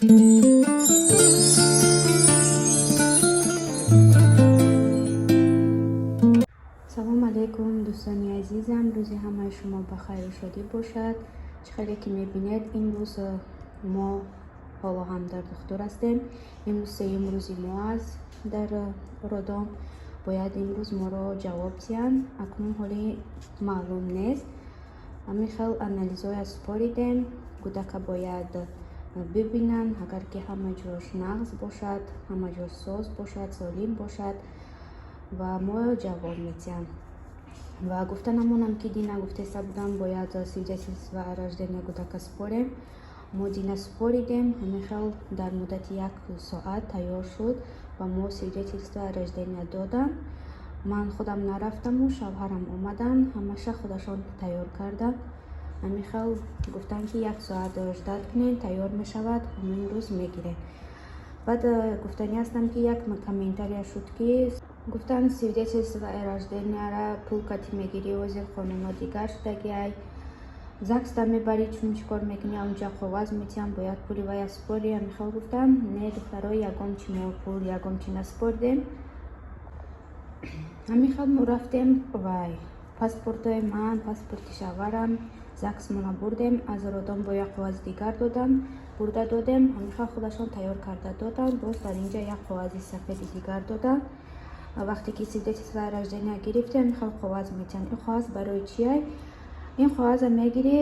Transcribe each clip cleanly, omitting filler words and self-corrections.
Салом алейкум, дӯстони азизам, рӯзи ҳамаи шумо ба хайру шодӣ бошад. Чӣ хеле ки мебинед, имрӯз мо ҳоло ҳам дар духтур ҳастем. Имрӯз сеюм рӯзи мо аст дар роддом. Бояд имрӯз моро ҷавоб диҳанд. Акнун ҳоли маълум нест. Ҳамин хел анализҳоя супоридем. Кӯдака бояд бибинанд, агар ки ҳама ҷош нағз бошад, ҳама ҷош соз бошад, солим бошад ва мо ҷавоб медиҳанд. Ва гуфта намонам, ки дина гуфтеста будам, бояд свидетельство о рождении кӯдака супорем. Мо дина супоридем, ҳамин хел дар муддати як соат тайёр шуд ва мо свидетельство о рождения додам. Ман худам нарафтаму шавҳарам омаданд, ҳамаша худашон тайёр карданд. Ҳамин хел гуфтанд, ки як соат ждать кунед, тайёр мешавад, ҳамин рӯз мегиред. Баъд гуфтанӣ ҳастам, ки як комментария шуд, ки гуфтанд, свидетельство о рожденияра пул кати мегирӣ, ҳозир қонунҳо дигар шудагиай, ЗАГСта мебарӣ, чун чӣ кор мекунӣ, онҷа коғаз метиҳам, бояд пули вая супорӣ. Ҳамин хел гуфтанд. Не, духтаро, ягон чи мо пул, ягон чи насупоридем. Ҳамин хел мо рафтем, вай паспортҳои ман, паспорти шавҳарам, ЗАГСмона бурдем. Аз роддом бо як коғази дигар доданд, бурда додем. Ҳамин хел худашон тайёр карда доданд. Боз дар инҷа як коғази сафеди дигар доданд. Вақте ки свидетельство о рождения гирифтем, ҳамин хел коғаз метиҳанд. Ин коғаз барои чия? Ин коғаза мегирӣ,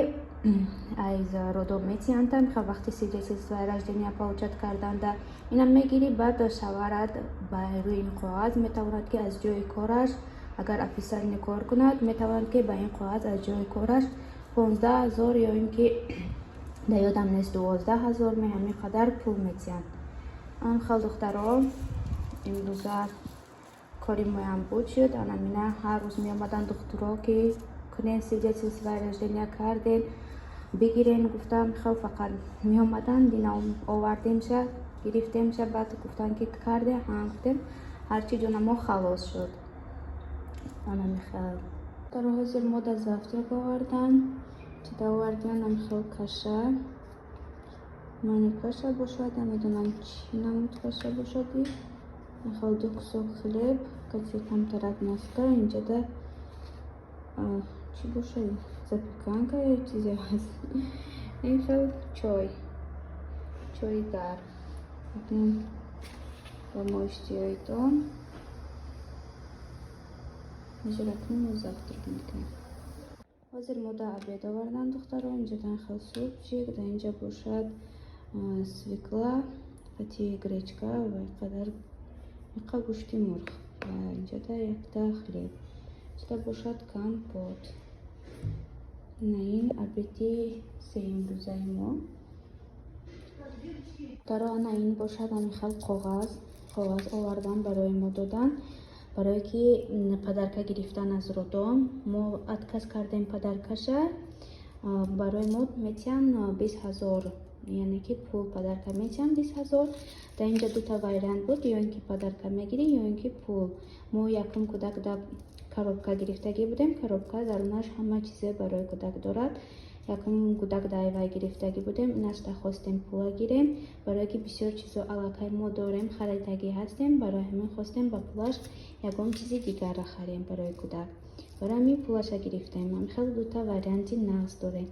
аз роддом метиҳанд. Ҳамин вақти свидетельство о рождения получать карданда ина мегирӣ. Баъд шавҳарат ба рӯи ин коғаз метавонад, ки аз ҷои кораш, агар официально кор кунад, метавонад, ки ба ин коғаз аз ҷои кораш 15 000 ё ин ки, дар ёдам нест, 12 000, ҳамин қадар пул метиҳанд. Ан хел, духтаро, имрӯза кори моям буд, шуд. Анамина ҳар рӯз меомаданд духтуро, ки кунен свидетельство о рождения, кардем, бигирен гуфтам. Хел фақат меомаданд. Дина овардемша, гирифтемша. Баъд гуфтанд, ки карде? Ҳа, гуфтем. Ҳарчи ҷона мо халос шуд. Анамихел, духтаро, ҳозир мо да завтрак овардан. Чида овардан? Амихел каша, мани каша бошад, намедонам чӣ намуд каша бошад. Хел ду кусок хлеб кати камтарак маска. Инҷада чӣ бошад, запеканка ё чизе ҳаст. Ин хел чой, чои гарм. Акнун ба мо иштиёитон. Ҳозир акнун мо завтрак мекунем. Ҳозир мо да обед овардан, духтаро. Инҷа хел супчик, дар инҷа бошад свекла кати гречка ва қадар иқа гӯшти мурғ ва инҷада якта хлеб, инҷада бошад компот. На, ин обеди сеюмрӯзаи мо, духтаро. Ана ин бошад ҳамин хел коғаз. Коғаз овардан, барои мо додан, барое ки подарка гирифтан аз роддом. Мо отказ кардем подаркаша. Барои мо метиҳанд 20 000, яъне ки пул подарка метиҳанд 20 000. Дар инҷа дута вариант буд: ё ин ки подарка мегирӣ, ё ин ки пул. Мо якум кӯдак да коробка гирифтагӣ будем. Коробка дарунаш ҳама чизе барои кӯдак дорад. Якум кӯдак да вай гирифтагӣ будем. Инашда хостем пула гирем, барое ки бисёр чизо аллакай мо дорем, харидагӣ ҳастем. Барои ҳамин хостем ба пулаш ягон чизи дигарра харем барои кӯдак. Барои ҳамин пулаша гирифтем. Ҳамин хел дута варианти нағз дорем.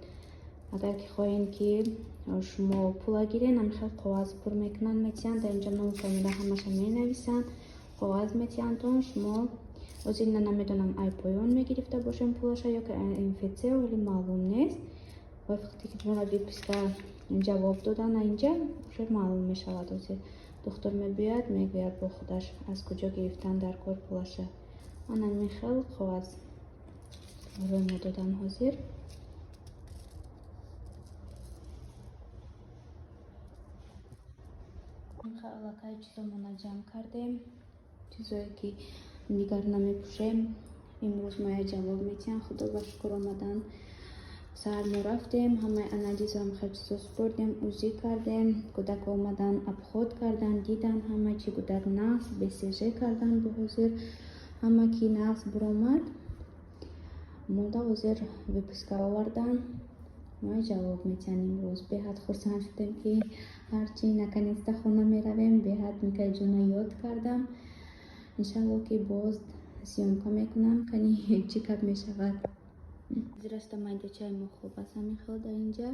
Агар ки хоҳем, ки шумо пула гирен, ҳамин хел коғаз пур мекунанд, метиҳанд. Дар инҷа ному фамилия ҳамаша менависанд, коғаз метиҳандтон. Шумо ҳозир ина намедонам, ай поён мегирифта бошем пулаша ё ки МФЦ, вале маълум нест. Вақте ки моро выписка ҷавоб додан, инҷа уже маълум мешавад. Ҳозир духтур мебиёяд, мегӯяд бо худаш, аз куҷо гирифтан дар кор пулаша. Ана ҳамин хел коғаз барои мо додан. Ҳозир аллакай чизомона ҷамъ кардем, чизое ки дигар намепӯшем. Имрӯз моя ҷавоб метиҳанд, худо ба шукр, омадан. Саҳар мо рафтем, ҳамаи анализам хел чизо супордем, УЗИ кардем. Кӯдак омадан, обход кардан, дидан ҳама чи кӯдак нағз, БЦЖ кардан. Бо ҳозир ҳама ки нағз буромад. Монда ҳозир выписка овардан, моя ҷавоб метиҳанд имрӯз. Беҳад хурсанд шудем, ки Ҳарчи наконец-то хона меравем, беҳад Микаилҷона ёд кардам. Иншалло, ки боз съёмка мекунам, кани чӣ гап мешавад. Зирашта майдачаи мо хоб аст ҳамин хел дар инҷа.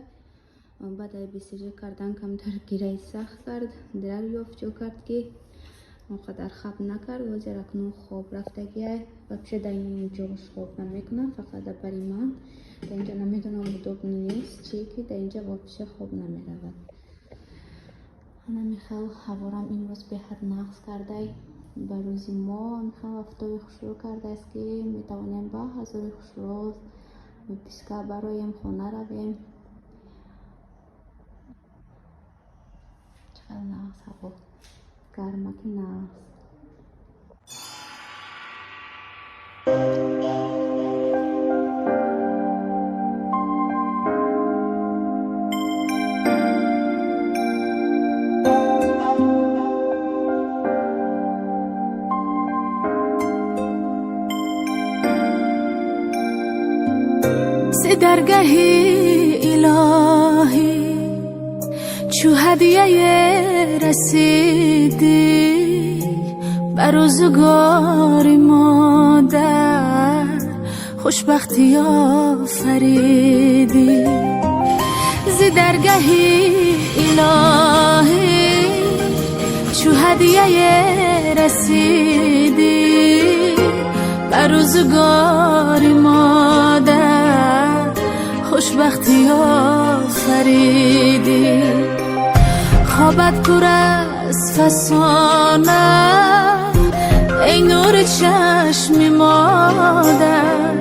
Баъд ай БЦЖ кардан камтар гираи сахт кард, дар ёфт ҷо кард, ки он қадар хаб накард. Ҳозир акнун хоб рафтагиай. Вообще дар ин ҷош хоб намекунам, фақат дар бари ман. Дар инҷа намедонам, удобный нест, чи ки дар инҷа вообще хоб намеравад. Ҳанами хел ҳаворам имрӯз беҳад нағз кардай. Ба рӯзи мо ҳамихел офтоби хушрӯ кардааст, ки метавонем ба ҳазори хушрӯ выписка бароем, хона равем. Чӣ қадар нағз ҳаво, гармаки нағз. Даргаҳи илоҳӣ чу ҳадияе расидӣ, ба рӯзгори модар хушбахтӣ офаридӣ. Зи даргаҳи илоҳӣ чу ҳадияе расидӣ, ба рӯзгори модар хушбахтӣ офаридӣ. Хобат пур аз фасона, эй нури чашми модар,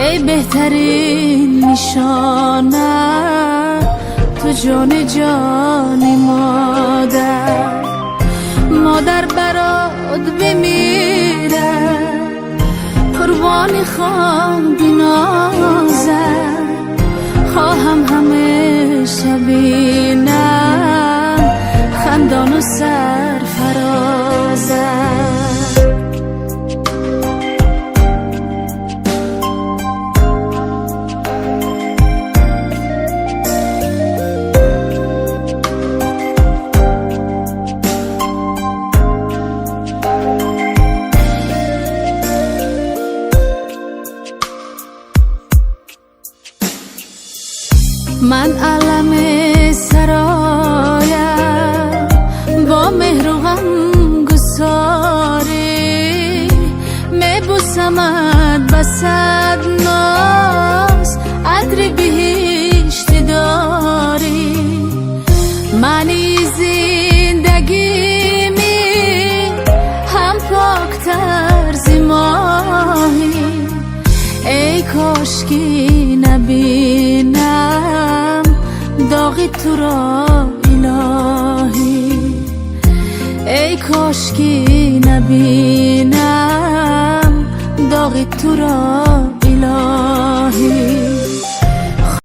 эй беҳтарин нишона, ту ҷони ҷони модар. Модар барот бимирад, қурбони хоби нозат, хоҳам ҳамеша бинам хандону сарфарозат. Ман аламе сароям бо меҳру ғамгусорӣ, мебусамад ба сад ноз атри биҳишти дорӣ. Маънии зиндагими ҳам поктар зи моҳӣ, эй кошки набинам доғи туро, илоҳӣ, эй кошки набинам доғи туро.